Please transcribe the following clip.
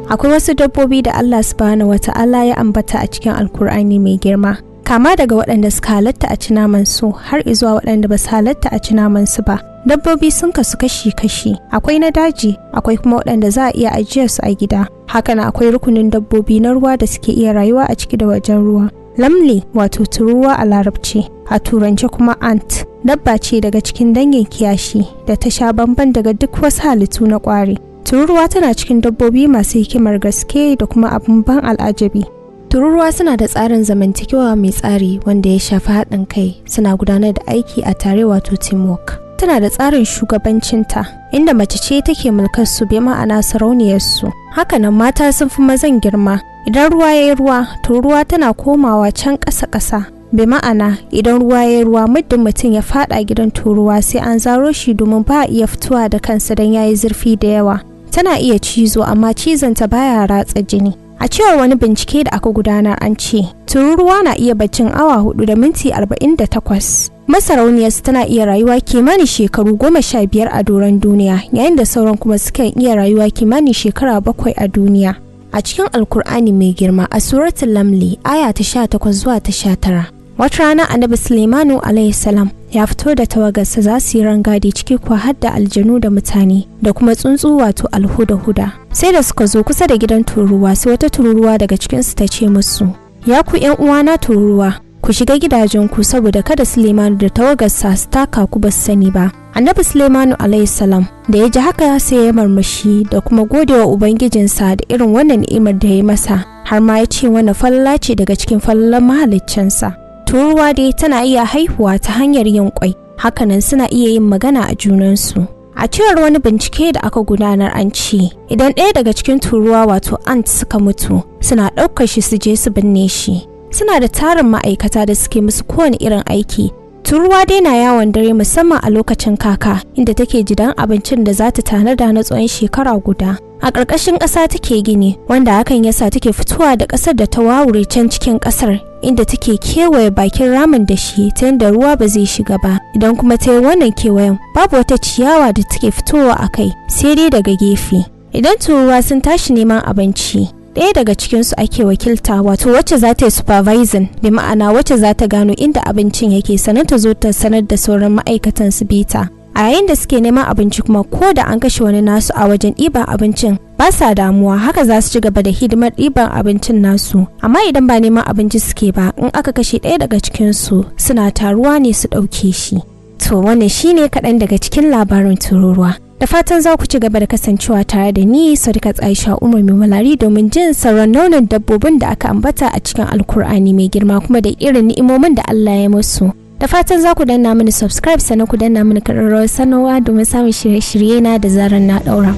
Akwai wasu dabbobi da Allah subhanahu wata'ala ya ambata a cikin Alkur'ani mai girma, kama daga waɗanda suka halatta a ci naman su har izuwa waɗanda ba su halatta a ci naman su ba. Dabbobi sun kasu kashi-kashi, akwai na daji, akwai kuma waɗanda za a iya ajiyar su a gida. Hakan akwai rukunin dabbobi na ruwa da suke iya rayuwa a ciki da wajen ruwa. Lamle wato tururuwa a Larabci, a Turance kuma ant, dabba ce daga cikin dangin kiyashi da ta sha bamban daga duk wasu halittu na ƙwari. Tururuwa tana cikin dabbobi masu hikimar gaske da kuma abin ban al'ajabi. Tururuwa suna da tsarin zamantakewa mai tsari wanda ya shafi haɗin kai, suna gudanar da aiki a tare wato teamwork. Tana da tsarin shugabancinta, inda mace ce take mulkar su, bi ma'ana sarauniyarsu. Hakanan mata sun fi mazan girma. Idan ruwa ya yi ruwa, tururuwa tana komawa can ƙasa-ƙasa. Bi ma'ana, idan ruwa ya yi ruwa, muddin mutum ya faɗa gidan tururuwa, sai an zaro shi domin ba a iya fitowa da kansa don ya yi zurfi da yawa. Tana iya cizo, amma cizonta baya ratsa jini. A cewar wani bincike da aka gudanar, an ce tururuwa na iya baccin awa 4 da minti 48. Masarauniyarsu tana iya rayuwa kimanin shekaru 15 a doron duniya, yayin da sauran kuma sukan iya rayuwa kimanin shekara 7 a duniya. A cikin Alkur'ani mai girma, a Suratul Lamli, aya ta 18 zuwa ta 19. Wata rana Annabi Suleimanu alaihi salam ya fito da tawagarsa za su yi rangadi, ciki kuwa har da aljanu da mutane da kuma tsuntsu wato alhuda-huda. Sai da suka zo kusa da gidan tururuwa, sai wata tururuwa daga cikinsu ta ce musu, "Ya ku 'yan uwana tururuwa, ku shiga gidajenku saboda kada Suleimanu da tawagarsa su taka ku ba su sani ba." Annabi Suleimanu alaihi salam da ya ji haka sai ya marmashi da kuma godewa Ubangijinsa da irin wannan ni'imar da ya yi masa, har ma ya ce wannan falala ce daga cikin falalan mahaliccinsa. Tururuwa dai tana iya haihuwa ta hanyar yin kwai, hakanan suna iya yin magana a junansu. A cewar wani bincike da aka gudanar, an ce idan ɗaya daga cikin tururuwa wato ant suka mutu, suna ɗaukar shi su je su binne shi. Suna da tarin ma'aikata da suke musu kowane irin aiki. Tururuwa dai na yawon dare, musamman a lokacin kaka, inda take jidan abincin da za ta tanada na tsawon shekara guda. A ƙarƙashin ƙasa take gini, wanda hakan yasa take fitowa da ƙasar da ta wawure can cikin ƙasar, inda take kewaye bakin ramin da shi ta yadda ruwa ba zai shiga ba. Idan kuma ta yi wannan kewayen, babu wata ciyawa da take fitowa a kai, sai dai daga gefe. Idan tururuwa sun tashi neman abinci, ɗaya daga cikinsu ake wakilta, wato wacce za ta yi supervising, bi ma'ana wacce za ta gano inda abincin yake, sannan ta zo ta sanar da sauran ma'aikatan su bita. A yayin da suke neman abinci kuma, ko da an kashe wani nasu a wajen ɗiban abincin, ba sa damuwa, haka za su ci gaba da hidimar ɗiban abincin nasu. Amma idan ba neman abinci suke ba, in aka kashe ɗaya daga cikinsu, suna taruwa ne su ɗauke shi. To, wannan shine kaɗan daga cikin labarin tururuwa. Da fatan za ku ci gaba da kasancewa tare da ni, Sadiqat Aisha Umar Malari, domin jin sauran nau'in dabbobin da aka ambata a cikin Alkur'ani mai girma, kuma da irin ni'imomin da Allah ya musu. Da fatan za ku danna mini subscribe, sannan ku danna mini kararrawar sanarwa domin samun shirye-shirye na da zarar na daura.